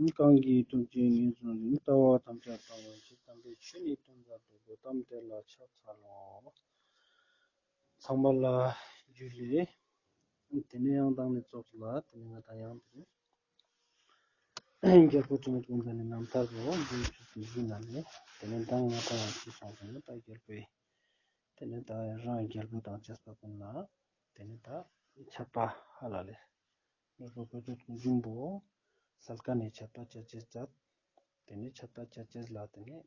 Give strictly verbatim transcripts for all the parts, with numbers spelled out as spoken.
གང་གིས་ཐུགས་རྗེ་ཉེར་བཟུང་ཞིང་། ལྟ་བ་ཐམས་ཅད་སྤང་བའི་ཕྱིར། དམ་པའི་ཆོས་ནི་སྟོན་པར་ཤོག། གཽ་ཏམ་དེ་ལ་ཕྱག་འཚལ་ལོ། ཚང་མ་ལ་ཇུ་ལེ། དེ་ནས་ཡང་དང་ནས་ཚོགས་ལ་དེ་ནས་ང་དང་ཡང་དེ་ནས་རྒྱལ་པོ་ཁྲིམས་མེད་ཀུན་ལྡན་ནི་རྣམ་ཐར་པོ་འདི་ཆུ་ཚོད་བཞི་ན་ལས་དེ་ནས་མདང་ང་དང་ཡང་ཅི་སོང་ཟེར་ན། ད་རྒྱལ་པོའི་དེ་ནས་ད་རང་རྒྱལ་པོ་དང་བཅས་པ་ཀུན་ལ་དེ་ནས་ད་ཆད་པ་ཧ་ལ་ལས། ནོར་བུ་བོད་ཀྱི་འབྱུང་པོ་སལ་ཀ་ནས་ཆད་པ་ཅད་ཅེས་ཅད། དེ་ནས་ཆད་པ་ཅད་ཅེས་ལ་དེ་ནས་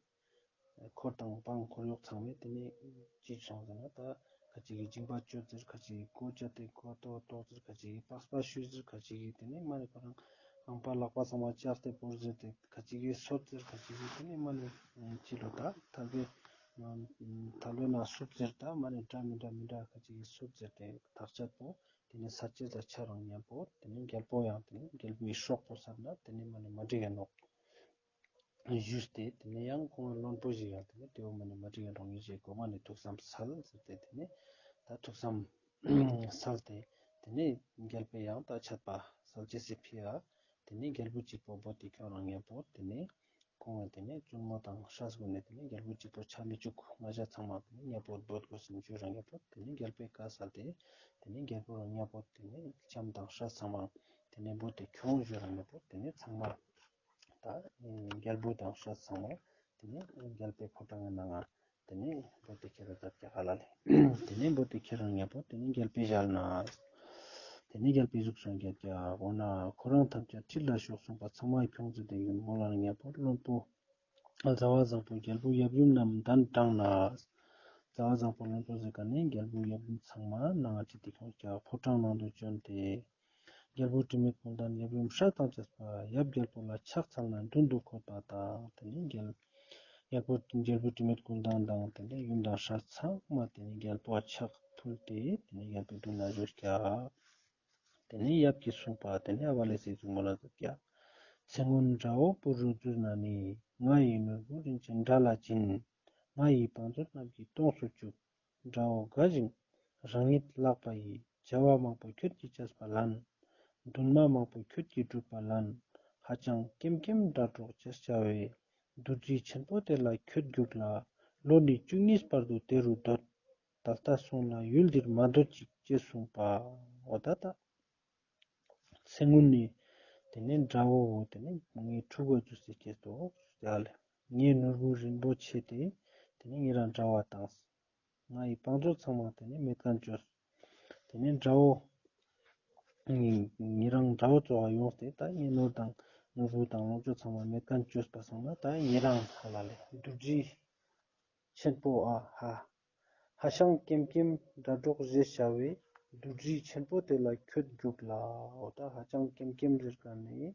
འཁོར་དང་འབངས་འཁོར་གཡོག་ཚང་མས་དེ་ནས་ཅི་སོང་ཟེར་ན། ད་ཁ་ཅིག་གིས་སྦྱིན་པ་ཅོ་ཟེར། ཁ་ཅིག་གིས་གོ་ཅད་དེ་གོ་ཏོག་ཏོག་ཟེར། ཁ་ཅིག་གིས་པགས་པ་བཤུས་ཟེར། ཁ་ཅིག་གིས་དེ་ནས་མ་ནི་ཁོ་རང་རྐང་པ་ལག་པ་ཚང་མ་བཅག་སྟེ་བོར་ཟེར་ཏེ། ཁ་ཅིག་གིས་སོད་ཟེར། ཁ་ཅིག་གིས་དེ་ནས་མ་ནི་ཅི་ལོ་ད་ཐལ་བའི་ཐལ་བའི་ནང་སུབ་ཟེར། ད་མ་ནི་འདྲ་མི་འདྲ་མི་འདྲ་ཁ་ཅིག་གིས་སུབ་ཟེར་ཏེ་ཐག་ཆད་པོ། དེ་ནས་ས་བཅད་ལ་ཆ་རང་མཉམ་པོ་དེ་ནས་རྒྱལ་པོ་ཡང་དེ་ནས་རྒྱལ་པོའི་སྲོག་པོ་སར་ན་དེ་ནས་མ་ནས་མ་འགྲིག་ག་ནོག་ཞུས་ཏེ། དེ་ནས་ཡང་ཁོང་བློན་པོ་ཞིག་ཡང་དེ་ནས་དེ་བོ་མ་ནས་མ་འགྲིག་ག་ནོག་ངེས་ཞེས་གོ་མ་ནས་ཐུགས་བསམ་སལ་ཟེར་ཏེ། དེ་ནས་ད་ཐུགས་བསམ་སལ་ཏེ་དེ་ནས་རྒྱལ་པོས་ཡང་ད་ཆད་པ་སལ་ཅེས་སི་ཕི་ཡ། དེ་ནས་རྒྱལ་པོ་གཅིག་པོ་བོ་དེ་ཁྱོད་རང་མཉམ་པོ་དེ་ནས་ཁོང་ངི་དེ་ནས་བཙུན་མོ་དང་སྲས་ཀུན་ནས་དེ་ནས་རྒྱལ་པོ་གཅིག་པོ་ཆ་མི་བཅུག། ང་ཞ་ཚང་མ་དེ་ནས་མཉམ་པོ་བོ་དགོས་སེམས་ཞུ་རང་མཉམ་པོ་དེ་ནས་རྒྱལ་པོའི་བཀའ་སལ་ཏེ་དེ་ནས་རྒྱལ་པོ་རང་མཉམ་པོ་དེ་ནས་ལྕམ་དང་སྲས་ཚང་མ་དེ་ནས་བོ་དེ་ཁྱོང་ཞུ་རང་མཉམ་པོ་དེ་ནས་ཚང་མ་ད་རྒྱལ་པོ་དང་སྲས་ཚང་མ་དེ་ནས་རྒྱལ་པོའི་ཕོ་བྲང་གི་ནང་ང་དེ་ནས་བོ་དེ་ཁྱེར་ར་ཛད་ཀྱག་ཧ་ལ་ལེ། དེ་ནས་བོ་དེ་ཁྱེར་རང་མཉམ་པོ་དེ་ནས་རྒྱལ་པོའི་ཞལ་ན། དེ་ནས་རྒྱལ་པོའི་གཟུགས་སུ་བསྐྱེད་ཀྱག། འོ་ན་ཁོ་རང་ཐམས་ཅད་ཁྲིད་ལ་ཤོག་གསུངས་པ་ཚང་མ་ཁྱོང་ཟེར་ཏེ་ཡུམ་མོ་ལ་མཉམ་པོ་བློན་པོ་ཟླ་བ་བཟང་པོ་རྒྱལ་པོ་ཡབ་ཡུམ་རྣམས་གདན་དྲངས་ན། ཟླ་བ་བཟང་པོ་བློན་པོ་ཟེར་ཁན་ནི་རྒྱལ་པོ་ཡབ་ཡུམ་ཚང་མ་ནང་ང་ཁྲིད་དེ་ཁྱོང་ཀྱག། ཕོ་བྲང་ནང་དུ་བྱོན་ཏེ། རྒྱལ་པོ་དྲི་མེད་ཀུན་ལྡན་ཡབ་ཡུམ་སྲས་དང་བཅས་པ་ཡབ་རྒྱལ་པོ་ལ་ཕྱག་འཚལ་ན་མདུན་དུ་འཁོད་པ་དང་། དེ་ནས་རྒྱལ་རྒྱལ་པོ་རྒྱལ་པོ་དྲི་མེད་ཀུན་ལྡན་དང་དེ་ནས་ཡུམ་དང་སྲས་ཚང་མ་དེ་ནས་རྒྱལ་པོ་ཕྱག་ཕུལ་ཏེ་དེ་ནས་རྒྱལ་པོའི་མདུན་ལ་བཞུགས་ཀྱག། དེ་ནས་ཡབ་ཀྱིས་གསུངས་པ་དེ་ནས་ཨ་བ་ལེ་སི་གཟུགས་མོ་ལ་ཛད་ཀྱག། ཚེ་སྔོན་དགྲ་བོ་བུ་རུ་བཙུར་ན་ནི། ང་ཡི་ནོར་བུ་རིན་ཆེན་དགྲ་ལ་བྱིན། ང་ཡི་བང་མཛོད་རྣམས་ཀྱིས་སྟོངས་སུ་བཅུག། དགྲ་བོ་དགའ་ཞིང་རང་ཉིད་བརླག་པ་ཡི། བྱ་བ་མང་པོ་ཁྱོད་ཀྱིས་བྱས་པ་ལན། འདུན་མ་མང་པོ་ཁྱོད་ཀྱིས་བསྒྲུབས་པ་ལན། ཧ་ཅང་ཀེམ་ཀེམ་དགྲ་གྲོགས་བྱེད་བྱ་བའི། བདུད་རྩི་ཆེན་པོ་དེ་ལ་ཁྱོད་རྒྱུགས་ལ། ལོ་ནི་བཅུ་གཉིས་བར་དུ་དེ་རུ་སྡོད། ད་ལྟ་སོང་ལ་ཡུལ་འདིར་མ་སྡོད་ཅིག་ཅེས་གསུངས་པ། འོ་ད་ད་ཚེ་སྔོན་ནི་དེ་ནས་དགྲ་བོ་བོ་དེ་ནས་ངའི་ཕྲུ་གུ་ཚུ་སེ་སྐྱེས་ཏོ་ཟེར་ལེ། ངའི་ནོར་བུ་རིན་པོ་ཆེ་དེ་དེ་ནས་ཉེ་རང་དགྲ་བོ་བཏང་། ང་ཡི་བང་མཛོད་ཚང་མ་དེ་ནས་མེད་ཁན་བཅོས། དེ་ནས་དགྲ་བོ་ཉེ་རང་དགྲ་བོ་ཙོགས་ཡོངས་ཏེ་ད་ངའི་ནོར་དང་ནོར་བུ་དང་ལོངས་སྤྱོད་ཚང་མ་མེད་ཁན་བཅོས་པ་སང་ན་ད་ཉེ་རང་ཧ་ལ་ལེ་བདུད་རྩི་ཆེན་པོ་ཨ་ཧ། ཧ་ཤང་ཀེམ་ཀེམ་དགྲ་གྲོགས་བྱེད་བྱ་བའི། བདུད་རྩི་ཆེན་པོ་དེ་ལ་ཁྱོད་རྒྱུགས་ལ། འོ་ད་ཧ་ཅང་ཀེམ་ཀེམ་ཟེར་ཁན་ནི་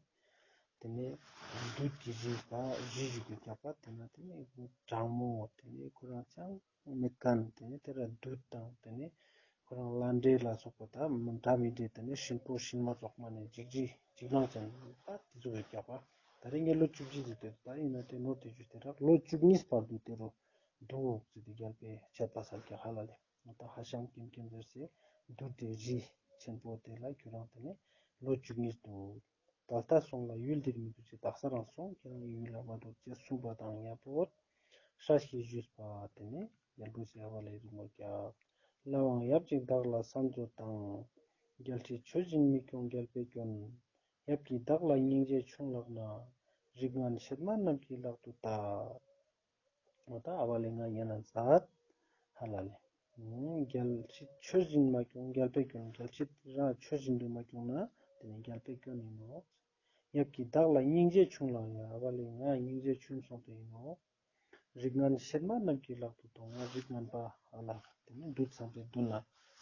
དེ་ནས་བདུད་ཀྱི་རྩི་ད་རྩི་ཞིག་གི་རྒྱག་པ་དེ་ན་དེ་ནས་གྲང་མོ་དེ་ནས་ཁོ་རང་ཅང་མེད་ཁན་དེ་ནས་དེ་ར་བདུད་དང་དེ་ནས་ཁོ་རང་ལྷ་འདྲེ་ལ་སོགས་པ་ད་འདྲ་མི་འདྲེ་དེ་ནས་སྲིན་པོ་སྲིན་མོ་ཙོགས་མ་ནས་འཇིགས་རི་འཇིགས་སྣང་ཅན་ད་དེ་ཚོ་གི་རྒྱག་པ། ད་རིང་གི་ལོ་བཅུ་བཞི་ཟེར་ཏེ་ད་ཡིན་ན་དེ་ནོར་དེ་ཞུས་ཏེ་རག་ལོ་བཅུ་གཉིས་བར་དུ་དེ་རུ་འདུག་ཟེར་ཏེ་རྒྱལ་པོས་ཆད་པ་སལ་ཀྱག་ཧ་ལ་ལེ། ད་ཧ་ཤང་ཀེམ་ཀེམ་ཟེར་སེ་བདུད་དེ་རྩི་ཆེན་པོ་དེ་ལ་ཁྱོད་རང་དེ་ནས་ལོ་བཅུ་གཉིས་འདུག། ད་ལྟ་སོང་ལ་ཡུལ་འདིར་མི་འདུག་ཅེས། དག་ས་རང་སོང་ཁྱེད་རང་ཡུལ་ལ་མ་འདུག་ཅེས་གསུངས་པ་དང་ཉམ་པོ་སྲས་ཀྱིས་ཞུས་པ་དེ་ནས་རྒྱལ་པོས་ཨ་བ་ལེ་གཟུགས་མོ་རྒྱག། ལྷ་དབང་ཡབ་ཅིག་བདག་ལ་གསན་མཛོད་དང་། རྒྱལ་སྲིད་ཆོས་བཞིན་མི་སྐྱོང་རྒྱལ་པོའི་སྐྱོན། ཡབ་ཀྱིས་བདག་ལ་སྙིང་རྗེ་ཆུང་ལགས་ན། རིགས་ངན་གཤེད་མ་རྣམས་ཀྱི་ལག་ཏུ་གཏད། འོ་ད་ཨ་བ་ལེ་ང་ཉན་ན་མཛད་ཧ་ལ་ལེ། རྒྱལ་སྲིད་ཆོས་བཞིན་མ་སྐྱོང་རྒྱལ་པོའི་སྐྱོན། རྒྱལ་སྲིད་རང་ཆོས་བཞིན་དུ་མ་སྐྱོང་ན་དེ་ནི་རྒྱལ་པོའི་སྐྱོན་ཡིན་ནོ། ཡབ་ཀྱིས་བདག་ལ་སྙིང་རྗེ་ཆུང་ལགས་ན། ཨ་བ་ལེ་ང་སྙིང་རྗེ་ཆུང་སོང་སྟེ་ཡིན་ནོ། རིགས་ངན་གཤེད་མ་རྣམས་ཀྱི་ལག་ཏུ་གཏད། ང་རིགས་ངན་པ་ཨ་ལ་དེ་ནི་བདུད་ཚང་པའི་མདུན་ལ་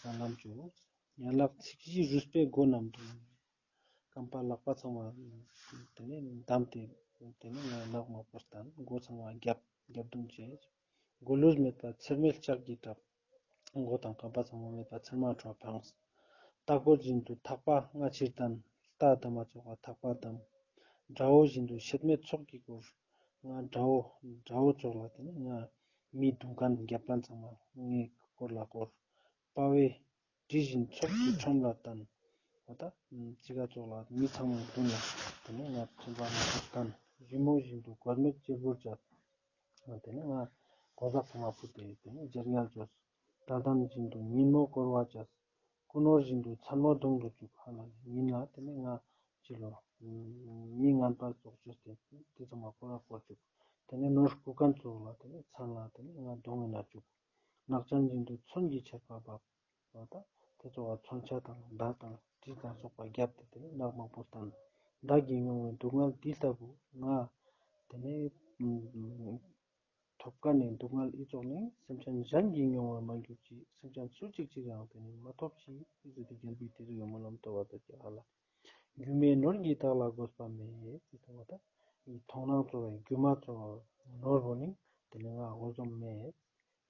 ང་ལམ་བཅུག། ཡན་ལག་ཚིག་བཞི་རུས་པའི་སྒོ་རྣམས་དང་། རྐང་པ་ལག་པ་ཚང་མ་དེ་ནས་བསྡམས་ཏེ་དེ་ནས་ང་ནག་མོག་པོ་བསྟན། མགོ་ཚང་མ་རྒྱབ་རྒྱབ་བརྡུངས་བྱས། མགོ་ལུས་མེད་པ་ཚེར་མའི་ལྕགས་ཀྱིས་བྲབ། མགོ་དང་རྐང་པ་ཚང་མ་མེད་པ་ཚེར་མ་འཕྲོག་འཕངས། རྟ་རྒོད་བཞིན་དུ་ཐག་པ་སྔ་ཕྱིར་བསྟན། རྟ་དམ་པ་ཙོགས་ལ་ཐག་པ་བསྡམས། དགྲ་བོ་བཞིན་དུ་གཤེད་མའི་ཚོགས་ཀྱིས་བསྐོར། ང་དགྲ་བོ་དགྲ་བོ་ཙོགས་ལ་དེ་ནས་ང་མི་རྡུང་མཁན་རྒྱབ་མཁན་ཚང་མ་ངའི་སྐོར་ལ་བསྐོར། དཔའ་བོའི་གྲི་བཞིན་ཚོགས་ཀྱི་ཁྲོམ་ལ་བསྟན། འོ་ད་ཅི་ག་ཙོགས་ལ་མི་ཚང་མའི་མདུན་ལ་ དེ་ནས་ང་ཁྲིམས་པ་མ་ཐོབ་ཐན། རི་མོ་བཞིན་དུ་གོས་མེད་གཅེར་བུར་བཅས། དེ་ནས་ང་གོས་ཟག་ཚང་མ་ཕུད་དེ་དེ་ནས་གཅེར་ཉལ་བཅོས། དལ་ལྡན་བཞིན་དུ་ཉིན་མོ་བསྐོར་བ་བཅས། སྐུ་ནོར་བཞིན་དུ་མཚན་མོ་གདོང་དུ་བཅུག་ཧ་ལ་ཉིན་ལ་དེ་ནས་ང་ཅི་ལོ། མི་ངན་པ་ཙོགས་བཅོས་ཏེ་དེ་ཚང་མ་བསྐོར་བ་བསྐོར་བཅུག་དེ་ནས་ནོར་སྐུ་མཁན་ཙོགས་ལ་དེ་ནས་མཚན་ལ་དེ་ནས་ང་གདོང་ངི་ན་བཅུག་ནག་ཅན་བཞིན་དུ་མཚོན་གྱི་ཆར་པ་འབབ། འོ་ད་དེ་ཚོ་བ་མཚོན་ཆ་དང་མདའ་དང་གྲི་དང་སོགས་པ་བརྒྱབ་སྟེ་དེ་ནས་ནག་མང་པོ་བསྟན། བདག་གིས་མྱོང་བའི་སྡུག་བསྔལ་འདི་ལྟ་བུ་ང་དེ་ནས་ཐོབ་ཀ་ནས་སྡུག་བསྔལ་ཨི་ཙོགས་ནི་སེམས་ཅན་གཞན་གྱིས་མྱོང་བར་མ་གྱུར་ཅིག་སེམས་ཅན་སུ་གཅིག་གཅིག་རང་དེ་ནས་མ་ཐོབ་ཅིག་ཨི་ཙོགས་དེ་རྒྱལ་པོའི་དེ་ཚོ་ཡོད་སྨོན་ལམ་བཏབ་པ་དེ་ཀྱང་ཧ་ལ། སྒྱུ་མའི་ནོར་གྱི་དག་ལ་དགོས་པ་མེད། དེ་ཚོ་བ་ད་མཐོང་སྣང་ཚོ་བའི་སྒྱུ་མ་ཚོ་ནོར་བོ་ནི་དེ་ནས་ང་འོ་ཟོམ་མེད།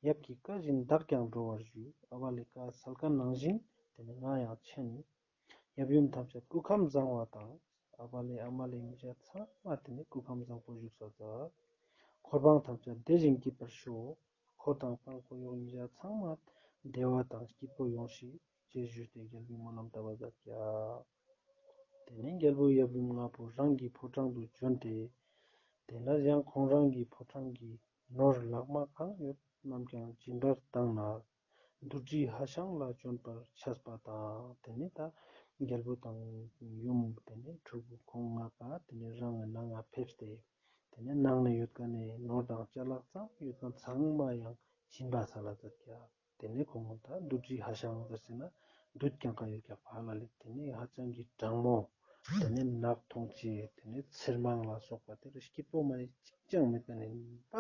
ཡབ་ཀྱི་བཀའ་བཞིན་བདག་ཀྱང་འགྲོ་བར་ཞུ། ཨ་བ་ལེ་བཀའ་སལ་མཁན་ནང་བཞིན་དེ་ནས་ང་ཡང་ཆེན། ཡབ་ཡུམ་ཐམས་ཅད་སྐུ་ཁམས་བཟང་བ་དང་། ཨ་བ་ལེ་ཨ་མ་ལེ་ཉེ་ཞ་ཚང་མ་དེ་ནས་སྐུ་ཁམས་བཟང་པོ་བཞུགས་ས་ཙ། འཁོར་འབངས་ཐམས་ཅད་བདེ་ཞིང་སྐྱིད་པར་ཤོག་འཁོར་དང་འབངས་འཁོར་གཡོག་ཉེ་ཞ་ཚང་མ་བདེ་བ་དང་སྐྱིད་པོ་ཡོང་ཤིག་ཅེས་ཞུས་ཏེ་རྒྱལ་པོའི་སྨོན་ལམ་བཏབ་པ་མཛད་ཀྱག་དེ་ནས་རྒྱལ་པོ་ཡབ་ཡུམ་ལྔ་པོ་རང་གི་ཕོ་བྲང་དུ་བྱོན་ཏེ། དེ་ནས་ཡང་ཁོང་རང་གི་ཕོ་བྲང་གི་ནོར་ལྷག་མ་གང་ཡོད་རྣམས་ཀྱང་སྦྱིན་པར་བཏང་ནས། བདུད་རྩི་ཧ་ཤང་ལ་བྱོན་པར་ཆས་པ་དང་། དེ་ནས་ད་རྒྱལ་པོ་དང་ཡུམ་དེ་ནས་ཕྲུ་གུ་ཁོང་ལྔ་ཀ་དེ་ནས་རང་གི་ནང་ང་ཕེབས་ཏེ། དེ་ནས་ནང་ན་ཡོད་མཁན་ནི་ནོར་དང་ཅ་ལག་ཙམ་ཡོད་མཁན་ཚང་མ་ཡང་སྦྱིན་པ་སལ་ལ་མཛད་ཀྱག་དེ་ནས་ཁོང་ད་བདུད་རྩི་ཧ་ཤང་ཟེར་ཟེར་ན་བདུད་རྐྱང་ཀ་ཡོད་ཀྱག་ཧ་ལ་ལེ། དེ་ནས་ཧ་ཅང་གི་གྲང་མོ། དེ་ནས་ནག་འཐུང་ཅེས་དེ་ནས་ཚེར་མང་ལ་སོགས་པ་དེ་རུ་སྐྱིད་པོ་མ་ནི་གཅིག་ཀྱང་མེད་མཁན་ནི་པ་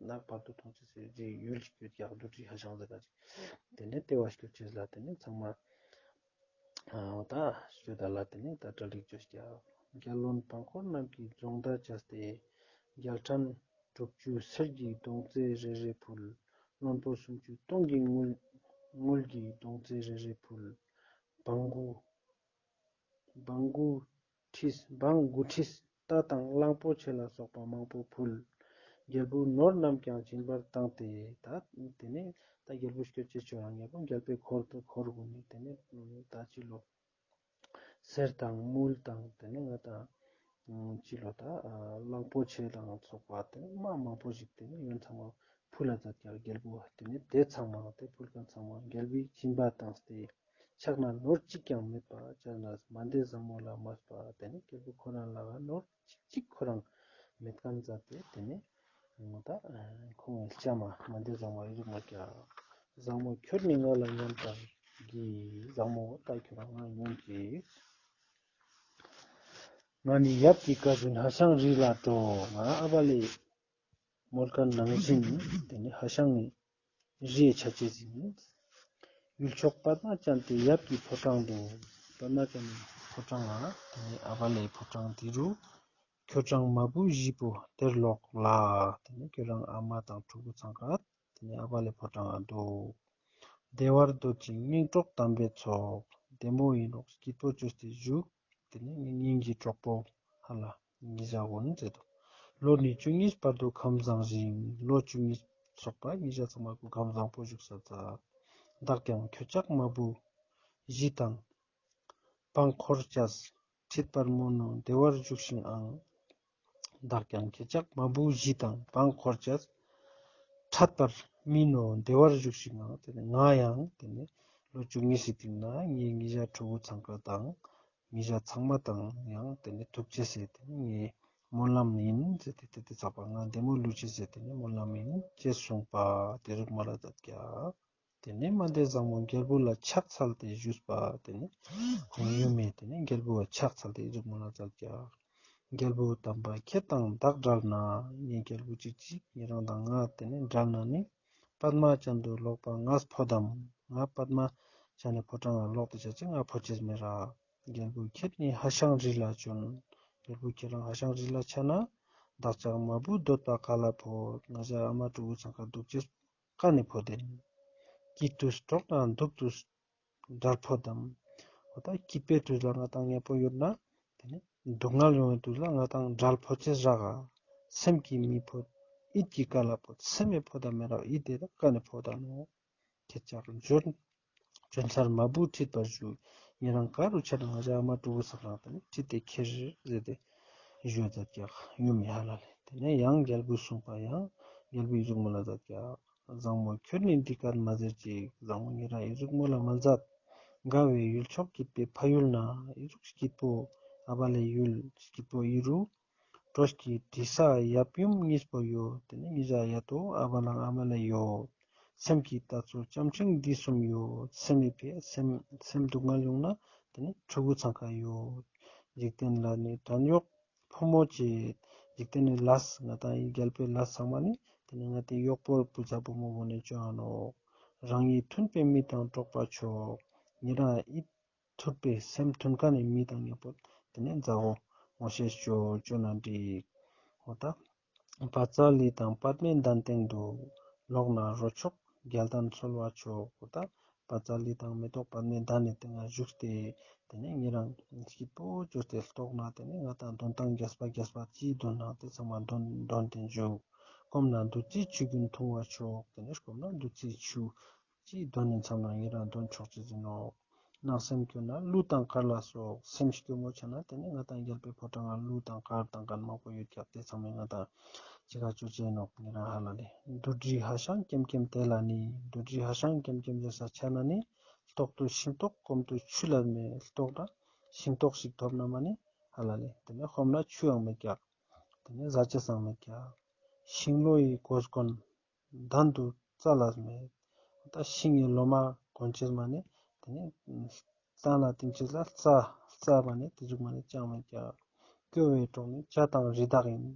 ནག་བར་དུ་འཐུང་ཅེས་ཟེར་གྱི་ཡུལ་ཞིག་ཡོད་ཀྱག་བདུད་རྩི་ཧ་ཤང་ཟེར་ག་ཅིག་དེ་ནས་ལྟེ་བ་སྐྱོད་ཅེས་ལ་དེ་ནས་ཚང་མ་ཨ་ད་སྐྱོད་ད་ལ་དེ་ནས་ད་གྲ་སྒྲིག་བཅོས་ཀྱག་རྒྱལ་བློན་འབངས་འཁོར་རྣམས་ཀྱིས་རྫོང་བདག་བཅས་ཏེ། རྒྱལ་ཕྲན་དྲུག་ཅུ་གསེར་གྱི་མདོང་རྩེ་རེ་རེ་ཕུལ། བློན་པོ་སུམ་ཅུ་སྟོང་གི་དངུལ་དངུལ་གྱི་མདོང་རྩེ་རེ་རེ་ཕུལ། འབངས་དགུ་འབངས་དགུ་ཁྲིས་འབངས་དགུ་ཁྲིས་རྟ་དང་གླང་པོ་ཆེ་ལ་སོགས་པ་མང་པོ་ཕུལ། རྒྱལ་པོའི་ནོར་རྣམས་ཀྱང་སྦྱིན་པར་བཏང་སྟེ། ད་དེ་ནས་ད་རྒྱལ་པོ་སྐྱོད་ཅེས་ཆོ་ཡང་རྒྱལ་པོ་རྒྱལ་པོའི་འཁོར་དུ་འཁོར་དགུ་ནས་དེ་ནས་ད་ཅི་ལོ། གསེར་དང་དངུལ་དང་དེ་ནས་ང་དང་ཅི་ལོ་ད་གླང་པོ་ཆེ་དང་ཚོགས་པ་དེ་ནས་མ་མང་པོ་ཞིག་དེ་ནས་ཡོན་ཚང་མ་ཕུལ་ལ་མཛད་ཀྱག་རྒྱལ་པོ་དེ་ནས་དེ་ཚང་མ་དེ་ཕུལ་མཁན་ཚང་མ་རྒྱལ་པོའི་སྦྱིན་པ་བཏང་སྟེ། ཕྱག་ན་ནོར་གཅིག་ཀྱང་མེད་པ་བྱས་ནས་མན་དེ་བཟང་མོ་ལ་མ་ལྟོས་པ་དེ་ནས་རྒྱལ་པོ་ཁོ་རང་ལ་ནོར་གཅིག་གཅིག་ཁོ་རང་མེད་མཁན་མཛད་དེ་དེ་ནས་ད་ཁོང་ལྕམ་མ་མན་དེ་བཟང་མོ་ཨི་ཟུག་མ་ཀྱག་བཟང་མོ་ཁྱོད་ནི་ང་ལ་ཉོན་དང་གྱིས། བཟང་མོ་ད་ཁྱོད་རང་ང་ཉོན་ཅིག་ང་ནི་ཡབ་ཀྱི་བཀའ་བཞིན་ཧ་ཤང་རི་ལ་འགྲོ། ང་ཨ་བ་ལེ་མོལ་མཁན་ནང་བཞིན་དེ་ནི་ཧ་ཤང་ནི་རིའི་ཆ་ཅེས་ཡིན། ཡུལ་ཕྱོགས་པདྨ་ཅན་དེ་ཡབ་ཀྱི་ཕོ་བྲང་དུ། པདྨ་ཅན་ནི་ཕོ་བྲང་ང་དེ་ནི་ཨ་བ་ལེའི་ཕོ་བྲང་དེ་རུ། ཁྱོད་རང་མ་བུ་བཞི་པོ་དེར་ལོག་ལ། དེ་ནི་ཁྱོད་རང་ཨ་མ་དང་ཕྲུ་གུ་ཚང་ཀ་དེ་ནི་ཨ་བ་ལེ་ཕོ་བྲང་ང་འདུག་བདེ་བར་སྡོད་ཅིང་སྙིང་གྲོགས་དམ་པའི་ཚོགས། བདེ་མོ་ཡིན་ནོག་སྐྱིད་པོ་བཅོས་ཏེ་བཞུགས། དེ་ནི་ངའི་སྙིང་གི་གྲོགས་པོ་ཧ་ལ་ཉེ་ཞ་འོན་ཟེར་དོ། ལོ་ནི་བཅུ་གཉིས་བར་དུ་ཁམས་བཟང་ཞིང་། ལོ་བཅུ་གཉིས་ཚོགས་པ་ཉེ་ཞ་ཚང་མ་སྐུ་ཁམས་བཟང་པོ་བཞུགས་ས་ཙ། བདག་ཀྱང་ཁྱོད་ཅག་མ་བུ་བཞི་དང་འབངས་འཁོར་བཅས་ཁྲིད་པར་སྨོན་ནོ་བདེ་བར་བཞུགས་ཤིག་ཨང་། བདག་ཀྱང་ཁྱེད་ཅག་མ་བུ་བཞི་དང་འབངས་འཁོར་བཅས་ཁྲིད་པར་སྨོན་ནོ་བདེ་བར་བཞུགས་ཤིག་ཨང་། དེ་ནས་ང་ཡང་དེ་ནས་ལོ་བཅུ་གཉིས་སི་སྟིང་ན་ངའི་ཉེ་ཞ་ཕྲུ་གུ་ཚང་ཀ་དང་ཉེ་ཞ་ཚང་མ་དང་ཡང་དེ་ནས་ཐུག་ཅེས་ཟེར་དེ་ནས་ངའི་སྨོན་ལམ་ཡིན་ཟེར་ཏེ་དེ་དེ་ཚགས་པ་ང་བདེ་མོ་ལུས་ཅེས་ཟེར་དེ་ནས་སྨོན་ལམ་ཡིན་ཅེས་གསུངས་པ་དེ་རུ་མ་ལ་མཛད་ཀྱག་དེ་ནས་མན་དེ་བཟང་མོ་རྒྱལ་པོ་ལ་ཕྱག་འཚལ་ཏེ་ཞུས་པ། དེ་ནས་ཁོང་ཡུམ་མེ་དེ་ནས་རྒྱལ་པོ་ལ་ཕྱག་འཚལ་ཏེ་ཨི་ཟུག་མོལ་ལ་མཛད་ཀྱག་རྒྱལ་པོ་དམ་པ་ཁྱེད་དང་བདག་འབྲལ་ན། ངའི་རྒྱལ་པོ་ཅིག་ཅིག་ཉེ་རང་དང་ང་དེ་ནས་འབྲལ་ན་ནི། པདྨ་ཅན་དུ་ལོག་པ་ངས་ཕོད་དམ། ང་པདྨ་ཅན་ནི་ཕོ་བྲང་ལ་ལོག་སྟེ་ཆ་ཅེས་ང་ཕོད་ཅེས་མེད་ར། རྒྱལ་པོ་ཁྱེད་ནི་ཧ་ཤང་རི་ལ་བྱོན། རྒྱལ་པོ་ཁྱེད་རང་ཧ་ཤང་རི་ལ་ཆ་ན། བདག་ཅག་མ་བུ་འདོད་པ་ག་ལ་ཕོད། ང་ཞ་ཨ་མ་ཕྲུ་གུ་ཚང་ཀ་འདུག་ཅེས་ག་ནས་ཕོད་དེ། སྐྱིད་དུ་གྲོགས་དང་སྡུག་ཏུ་བྲལ་ཕོད་དམ། འོ་ད་སྐྱིད་པའི་དུས་ལ་ང་དང་ཉེ་པོ་ཡོད་ན། དེ་ནས་སྡུག་བསྔལ་ཡོང་བའི་དུས་ལ་ང་དང་བྲལ་ཕོད་ཅེས་རག་ག་སེམས་ཀྱིས་མི་ཕོད། ཡིད་ཀྱིས་ག་ལ་ཕོད། སེམས་མི་ཕོད་དམ་མེད་ར་ཡིད་དེ་ད་ག་ནས་ཕོད་དམ་ནོ། ཁྱེད་ཅག་བྱོན། བྱོན་ཚར་མ་བུ་ཁྲིད་པར་ཞུ། ཉེ་རང་ག་རུ་ཆ་ན་ང་ཞ་ཨ་མ་ཕྲུ་གུ་ཚང་རང་དེ་ནས་ཁྲིད་དེ་ཁྱེར་ཟེར་ཏེ། ཞུ་ཛད་ཀྱག་ཡུམ་ཡ་ཧ་ལ་ལེ། ཏེ་ནེ་ཡང་རྒྱལ་བུ་གསུངས་པ་ཡང་རྒྱལ་བུ་འི་ཟུག་མོལ་ལ་ཛད་ཀྱག་བཟང་མོ་ཁྱོད་ནི་འདི་སྐད་མ་ཟེར་ཅིག་བཟང་མོ་ཉེ་རང་འི་ཟུག་མོལ་ལ་མ་ཛད། དགའ་བའི་ཡུལ་མཆོག་སྐྱིད་པའི་ཕ་ཡུལ་ན། འི་ཟུག་སྐྱིད་པོ་ཨ་བ་ལེ་ཡུལ་སྐྱིད་པོ་འི་རུ། གྲོས་ཀྱི་དྲི་ས་ཡབ་ཡུམ་གཉིས་པོ་ཡོད། ཏེ་ནེ་ཉེ་ཞ་ཡ་ཏོ་ཨ་བ་ལང་ཨ་མ་ལེ་ཡོད། སེམས་ཀྱི་ལྟ་ཚུལ་ལྕམ་ཆུང་འདི་གསུམ་ཡོད། སེམས་མི་ཕལ་སེམས་སེམས་སྡུག་བསྔལ་ཡོང་ན་ཏེ་ནེ་ཕྲུ་གུ་ཚང་ཁ་ཡོད། འཇིག་རྟེན་ལ་ནི་བྲན་གཡོག་ཕོ་མོ་བྱེད། འཇིག་རྟེན་ནི་ལས་ང་དང་འི་རྒྱལ་པོའི་ལས་ཚང་མ་ནི་ཏེ་ནེ་ང་དང་གཡོག་པོ་བུ་ཚ་བུ་མོ་བོ་ནི་ཅོ་འ་ནོག་རང་ཉིད་མཐུན་པའི་མི་དང་འགྲོགས་པ་མཆོག་ཉེ་རང་འི་ཐུར་པའི་སེམས་མཐུན་ཁན་ནི་མི་དང་ཉེ་པོ་ཏེ་ནེ་མཛའ་བོ་ངོ་ཤེས་ཅོ་ཅོ་ན་འགྲིག་འོ་ཏ། པ་ཙ་ལི་དང་པདྨའི་གདན་སྟེང་དུ། ལོག་ན་རོ་མཆོག་རྒྱལ་དང་འཚོལ་བ་མཆོག་འོ་ཏ། པ་ཙ་ལི་དང་མེ་ཏོག་པདྨའི་གདན་ནི་སྟེང་ང་བཞུགས་ཏེ་ཏེ་ནེ་ཉེ་རང་སྐྱིད་པོ་ཅོས་ཏེ་ལྟོགས་ན་ཏེ་ནེ་ང་དང་དོན་དང་རྒྱས་པ་རྒྱས་པ་ཅི་དོན་ན་ཏེ་ཚང་མ་དོན་དོན་ཏེ་འཇུག་སྐོམ་ན་བདུད་རྩིའི་ཆུ་རྒྱུན་འཐུང་བ་མཆོག་ཏེ་ནེ་སྐོམ་ན་བདུད་རྩིའི་ཆུ་ཅི་དོན་ནི་ཚང་ན་ཉེ་རང་དོན་ཆོག་ཅེས་ཨིན་ནོག་སྣང་སེམས་སྐྱོ་ན་གླུ་དང་གར་ལ་སོགས། སེམས་སྐྱོ་མོ་ཆ་ན་ཏེ་ནེ་ང་དང་རྒྱལ་པོའི་ཕོ་བྲང་ང་གླུ་དང་གར་དང་གར་མང་པོ་ཡོད་ཀྱག་ཏེ་ཚང་མ་ང་དང་ཅི་ག་ཅོ་ཅེས་ནོག་ཉེ་རང་ཧ་ལ་ལེ། བདུད་རྩི་ཧ་ཤང་ཀེམ་ཀེམ་དེ་ལ་ནི། བདུད་རྩི་ཧ་ཤང་ཀེམ་ཀེམ་ཟེར་ས་ཆ་ན་ནི་ལྟོགས་དུས་ཤིང་ཏོག་སྐོམ་དུས་ཆུ་ལ་མེད། ལྟོགས་ན་ཤིང་ཏོག་ཞིག་ཐོབ་ན་མ་ནི་ཧ་ལ་ལེ། ཏེ་ནེ་སྐོམ་ན་ཆུ་ཡང་མེད་ཀྱག་ཏེ་ནེ་ཟ་ཅེས་སང་མེད་ཀྱག་ཤིང་ལོ་ཡི་གོས་གོན་གདན་དུ་རྩྭ་ལ་མེད། ད་ཤིང་ངི་ལོ་མ་གོན་ཅེས་མ་ནི་ཏེ་ནེ་གདན་ལ་ཏིང་ཅེས་ལ་རྩྭ་རྩྭ་མ་ནི་ཏེ་ཟུག་མ་ནི་ཅང་མེད་ཀྱག་སྐྱོ་བའི་གྲོགས་ནི་བྱ་དང་རི་དྭགས་ཡིན།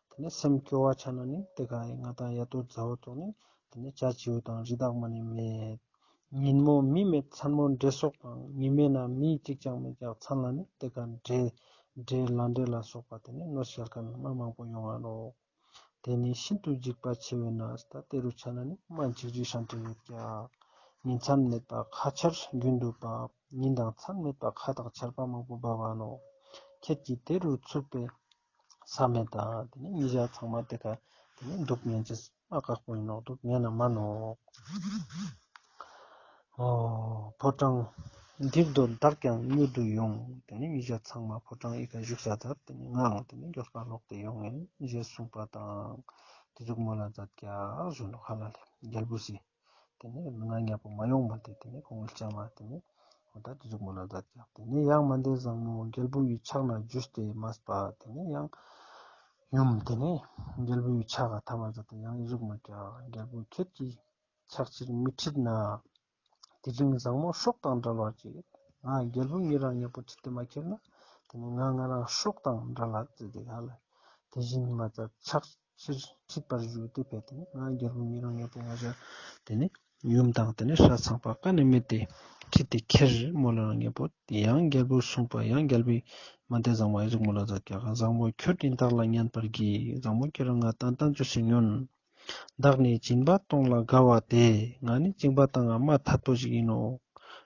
ཏེ་ནེ་སེམས་སྐྱོ་བ་ཆ་ན་ནི་ཏེ་ག་ང་དང་ཡ་ཏོ་མཛའ་བོ་ཐོག་ནི་ཏེ་ནེ་བྱ་བྱིའུ་དང་རི་དྭགས་མ་ནི་མེད། ཉིན་མོ་མི་མེད་མཚན་མོ་འདྲེ་སོགས་དང་། ཉི་མའི་ནང་མི་གཅིག་ཀྱང་མེད་ཀྱག་མཚན་ལ་ནི་ཏེ་ག་འདྲེ་འདྲེ་ལ་འདྲེ་ལ་སོགས་པ་ཏེ་ནེ་གནོད་སྐྱེལ་ཁན་མ་མང་པོ་ཡོང་ང་ནོག་ཏེ་ནི་ཤིན་ཏུ་འཇིགས་པ་ཆེ་བས་ན། ད་ཏེ་རུ་ཆ་ན་ནི་མ་འཇིགས་རི་ཤན་ཏེ་ཡོད་ཀྱག་ཉིན་མཚན་མེད་པ་ཁ་ཆར་རྒྱུན་དུ་བབས། ཉིན་དང་མཚན་མེད་པ་ཁ་དང་ཆར་པ་མང་པོ་བབས་པ་ནོག་ཁྱེད་ཀྱིས་ཏེ་རུ་ཚུགས་པའི་ས་མེད་ད། ཏེ་ནེ་ཉེ་ཞ་ཚང་མ་ཏེ་ཀ་ཏེ་ནེ་འདུག་ཉན་ཅེས་མ་ཁག་པོ་ཨིན་ནོག་འདུག་ཉན་ན་མ་ནོག་འོ། ཕོ་བྲང་འདིར་འདོད་བདག་ཀྱང་མྱུར་དུ་ཡོང་། ཏེ་ནེ་ཉེ་ཞ་ཚང་མ་ཕོ་བྲང་འི་ཀ་བཞུགས་ས་ད་ཏེ་ནེ་ངའང་ཏེ་ནེ་མགྱོགས་པ་ལོག་སྟེ་ཡོང་ངིན་ཞེས་གསུངས་པ་དང་། ཏེ་ཟུག་མོལ་ལ་ཛད་ཀྱག་ཞུ་ནོག་ཧ་ལ་ལེ། རྒྱལ་བུ་སི་ཏེ་ནེ་ང་ཉེ་པོ་མ་ཡོང་མ་ཏེ་ཏེ་ནེ་ཁོང་ངི་ལྕམ་མ་ཏེ་ནེ་འོ་ད་ཏེ་ཟུག་མོལ་ལ་ཛད་ཀྱག་ཏེ་ནེ་ཡང་མན་དེ་བཟང་མོ་རྒྱལ་བུ་ཡི་ཕྱག་ན་འཇུས་ཏེ་མས་པ། ཏེ་ནེ་ཡང་ཡུམ་ཏེ་ནེ་རྒྱལ་བུ་ཡི་ཕྱག་ག་ཐམས་ཅད་ཏེ་ཡང་འི་ཟུག་མོལ་ཀྱག་རྒྱལ་བུ་ཁྱེད་ཀྱིས་ཕྱག་ཕྱིར་མི་ཁྲིད་ན། དེ་རིང་བཟང་མོ་སྲོག་དང་བྲལ་བར་བྱེད། ང་རྒྱལ་བུ་ཉེ་རང་ཉེ་པོ་ཁྲིད་དེ་མ་ཁྱེར་ན་ཏེ་ནེ་ང་ང་རང་སྲོག་དང་བྲལ་ལ་ཙེ་ཏེ་ཧ་ལ་ལེ། དེ་བཞིན་མ་ཚད་ཕྱག་ཕྱིར་ཁྲིད་པར་ཞུ། ཏེ་ཕི་ཏེ་ནེ་ང་རྒྱལ་བུ་ཉེ་རང་ཉེ་པོ་ང་ཞ་ཏེ་ནེ་ཡུམ་དང་ཏེ་ནེ་སྲས་ཚངས་པ་ཀ་ནེ་མེད་དེ་ཁྲིད་དེ་ཁྱེར་མོལ་ལ་ཉེ་པོ། ཡང་རྒྱལ་བུ་གསུངས་པ་ཡང་རྒྱལ་བུ་མན་དེ་བཟང་མོ་འི་ཟུག་མོལ་ལ་ཛད་ཀྱག་བཟང་མོ་ཁྱོད་ནི་བདག་ལ་ཉན་པར་གྱིས། བཟང་མོ་ཁྱེད་རང་ང་ཏན་ཏན་ཅོས་སེ་ཉོན། བདག་ནི་སྦྱིན་པ་གཏོང་ལ་དགའ་བ་སྟེ། ང་ནི་སྦྱིན་པ་བཏང་ང་མ་ཐད་པོ་ཞིག་ཨིན་ནོག་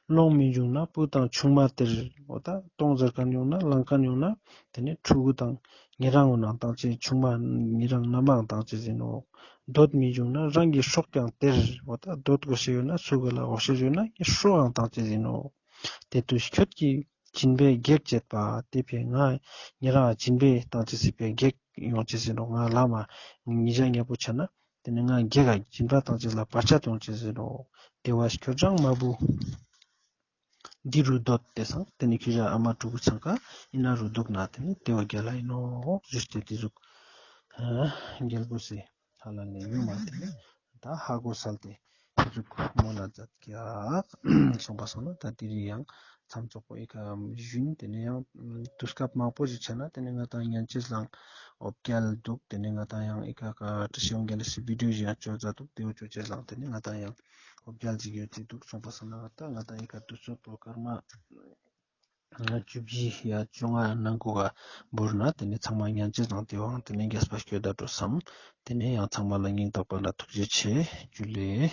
སློང་མི་འབྱུང་ན་བུ་དང་ཆུང་མ་སྟེར། འོ་ད་གཏོང་ཟེར་ཁན་ཡོང་ན་བླང་ཁན་ཡོང་ན་ཏེ་ནེ་ཕྲུ་གུ་དང་ཉེ་རང་ངོ་ནང་བཏང་ཅེས་ཆུང་མ་ཉེ་རང་ནང་མའང་བཏང་ཅེས་ཨིན་ནོག་འདོད་མི་འབྱུང་ན་རང་གི་སྲོག་ཀྱང་སྟེར། འོ་ད་འདོད་དགོས་ཤེས་ཡོད་ན་སུ་ག་ལ་འོ་ཤེས་ཡོད་ན་ངའི་སྲོག་ཡང་བཏང་ཅེས་ཨིན་ནོག་དེ་དུས་ཁྱོད་ཀྱིས་སྦྱིན་པའི་གེགས་བྱེད་པ། ཏེ་ཕི་ང་ཉེ་རང་སྦྱིན་པ་བཏང་ཅེས་སི་ཕི་གེགས་ཡོང་ཅེས་ཨིན་ནོག་ང་ལ་མ་ཉེ་ཞ་ཉེ་པོ་ཆ་ན་ཏེ་ནེ་ང་གེགས་ཨ་སྦྱིན་པ་བཏང་ཅེས་ལ་བར་ཆད་ཡོང་ཅེས་ཨིན་ནོག་དེ་བ་ཁྱོད་རང་མ་བུ་འདི་རུ་སྡོད་དེ་སང་ཏེ་ནེ་ཁྱོ་ཞ་ཨ་མ་ཕྲུ་གུ་ཚང་ཀ་འི་ན་རུ་འདུག་ན་ཏེ་ནེ་དེ་བ་རྒྱལ་ལ་ཨིན་ནོག་ཞུས་ཏེ་ཏེ་ཟུག་རྒྱལ་བུ་སི་ཧ་ལ་ལེ་ཡུམ་མ་ཏེ་ནེ་ད་ཧ་གོ་སལ་ཏེ་ཏེ་ཟུག་མོལ་ལ་ཛད་ཀྱག་སོང་པ་སང་ན་ད་དེ་རིང་ཡང་མཚམས་ཚོགས་པོ་འི་ཀ་ཞུན། ཏེ་ནེ་ཡང་དུས་སྐབས་མང་པོ་ཞིག་ཆ་ན་ཏེ་ནེ་ང་དང་ཉན་ཅེས་ལའང་འོ་བརྒྱལ་འདུག་ཏེ་ནེ་ང་དང་ཡང་འི་ཀ་ཀ་བཀྲ་ཤིས་འོ་བརྒྱལ་སི་བི་ཌིའོ་ཞིག་ཡང་ཅོ་ཛད་འདུག་ཏེ་བོ་ཅོ་ཅེས་ལའང་ཏེ་ནེ་ང་དང་ཡང་འོ་བརྒྱལ་ཅིག་ཡོད་ཅིག་འདུག་སོང་པ་སང་ན་ད་ང་དང་འི་ཀ་དུས་ཚོད་པོ་སྐར་མ་བཅུ་བཞི་ཡ་བཅོ་ལྔ་ནང་གོ་ག་བོར་ན་ཏེ་ནེ་ཚང་མ་ཉན་ཅེས་དང་ཏེ་བའང་ཏེ་ནེ་རྒྱས་པ་སྐྱོད་ད་འགྲོ་སམ། ཏེ་ནེ་ཡང་ཚང་མ་ལ་སྙིང་ཐག་པ་ནེ་ཐུགས་རྗེ་ཆེ། ཇུ་ལེ།